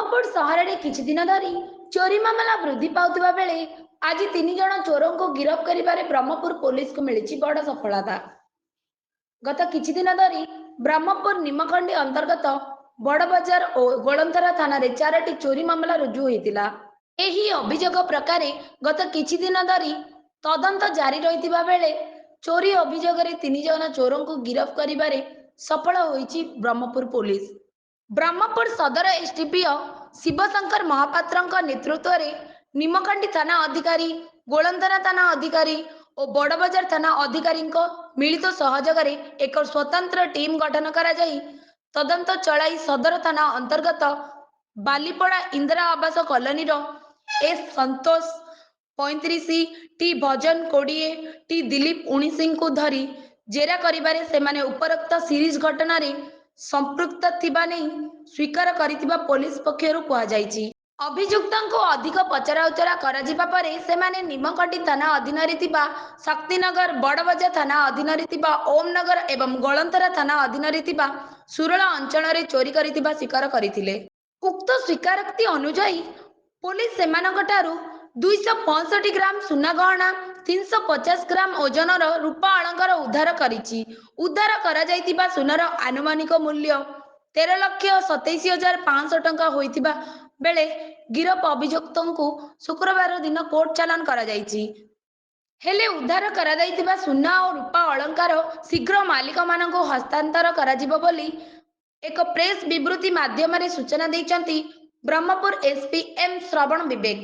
ବ୍ରହ୍ମପୁର ସହରରେ କିଛି ଦିନ ଧରି ଚୋରି ମାମଲା ବୃଦ୍ଧି ପାଉଥିବା ବେଳେ ଆଜି 3 ଜଣ ଚୋରଙ୍କୁ ଗିରଫ କରିବାରେ ବ୍ରହ୍ମପୁର ପୋଲିସକୁ ମିଳିଛି ବଡ଼ ସଫଳତା। ଗତ କିଛି ଦିନ ଧରି ବ୍ରହ୍ମପୁର ନିମଖଣ୍ଡି ଅନ୍ତର୍ଗତ ବଡ଼ବଜାର ଓ ଗୋଳନ୍ଥରା ଥାନାରେ 4ଟି ଚୋରି ମାମଲା ରୁଜୁ ହୋଇଥିଲା। ଏହି ଅଭିଯୋଗ ପ୍ରକାରେ ଗତ କିଛି ଦିନ ଧରି ତଦନ୍ତ ଜାରି ରହିଥିବା ବେଳେ ଚୋରି ଅଭିଯୋଗରେ 3 ଜଣ ଚୋରଙ୍କୁ ଗିରଫ କରିବାରେ ସଫଳ ହୋଇଛି ବ୍ରହ୍ମପୁର ପୋଲିସ। ବ୍ରହ୍ମପୁର ସଦର ଏସଡିପିଓ ଶିବଶଙ୍କର ମହାପାତ୍ରଙ୍କ ନେତୃତ୍ୱରେ ନିମଖଣ୍ଡି ଥାନା ଅଧିକାରୀ, ଗୋଳନ୍ଥରା ଥାନା ଅଧିକାରୀ ଓ ବଡ଼ବଜାର ଥାନା ଅଧିକାରୀଙ୍କ ମିଳିତ ସହଯୋଗରେ ଏକ ସ୍ୱତନ୍ତ୍ର ଟିମ୍ ଗଠନ କରାଯାଇ ତଦନ୍ତ ଚଳାଇ ସଦର ଥାନା ଅନ୍ତର୍ଗତ ବାଲିପଡ଼ା ଇନ୍ଦିରା ଆବାସ କଲୋନୀର ଏସ୍ ସନ୍ତୋଷ 35, ଟି ଭଜନ 20, ଟି ଦିଲୀପ 19ଙ୍କୁ ଧରି ଜେରା କରିବାରେ ସେମାନେ ଉପରୋକ୍ତ ସିରିଜ ଘଟଣାରେ ସମ୍ପୃକ୍ତ ଥିବା ନେଇ ସ୍ୱୀକାର କରିଥିବା ପୋଲିସ ପକ୍ଷରୁ କୁହାଯାଇଛି। ଅଭିଯୁକ୍ତଙ୍କୁ ଅଧିକ ପଚରାଉଚରା କରାଯିବା ପରେ ସେମାନେ ନିମଖଣ୍ଡି ଥାନା ଅଧୀନରେ ଥିବା ଶକ୍ତିନଗର, ବଡ଼ବଜାର ଥାନା ଅଧୀନରେ ଥିବା ଓମନଗର ଏବଂ ଗୋଳନ୍ଥରା ଥାନା ଅଧୀନରେ ଥିବା ସୁରଳ ଅଞ୍ଚଳରେ ଚୋରି କରିଥିବା ସ୍ୱୀକାର କରିଥିଲେ। ଉକ୍ତ ସ୍ୱୀକାରୋକ୍ତି ଅନୁଯାୟୀ ପୋଲିସ ସେମାନଙ୍କଠାରୁ 265 ଗ୍ରାମ ସୁନା ଗହଣା, 350 ଗ୍ରାମ ଓଜନର ରୂପା ଅଳଙ୍କାର ଉଦ୍ଧାର କରିଛି। ଉଦ୍ଧାର କରାଯାଇଥିବା ସୁନାର ଆନୁମାନିକ ମୂଲ୍ୟ 13,27,500 ଟଙ୍କା ହୋଇଥିବା ବେଳେ ଗିରଫ ଅଭିଯୁକ୍ତଙ୍କୁ ଶୁକ୍ରବାର ଦିନ କୋର୍ଟ ଚାଲାଣ କରାଯାଇଛି। ହେଲେ ଉଦ୍ଧାର କରାଯାଇଥିବା ସୁନା ଓ ରୂପା ଅଳଙ୍କାର ଶୀଘ୍ର ମାଲିକମାନଙ୍କୁ ହସ୍ତାନ୍ତର କରାଯିବ ବୋଲି ଏକ ପ୍ରେସ୍ ବିବୃତି ମାଧ୍ୟମରେ ସୂଚନା ଦେଇଛନ୍ତି ବ୍ରହ୍ମପୁର ଏସପି ଏମ୍ ଶ୍ରବଣ ବିବେକ।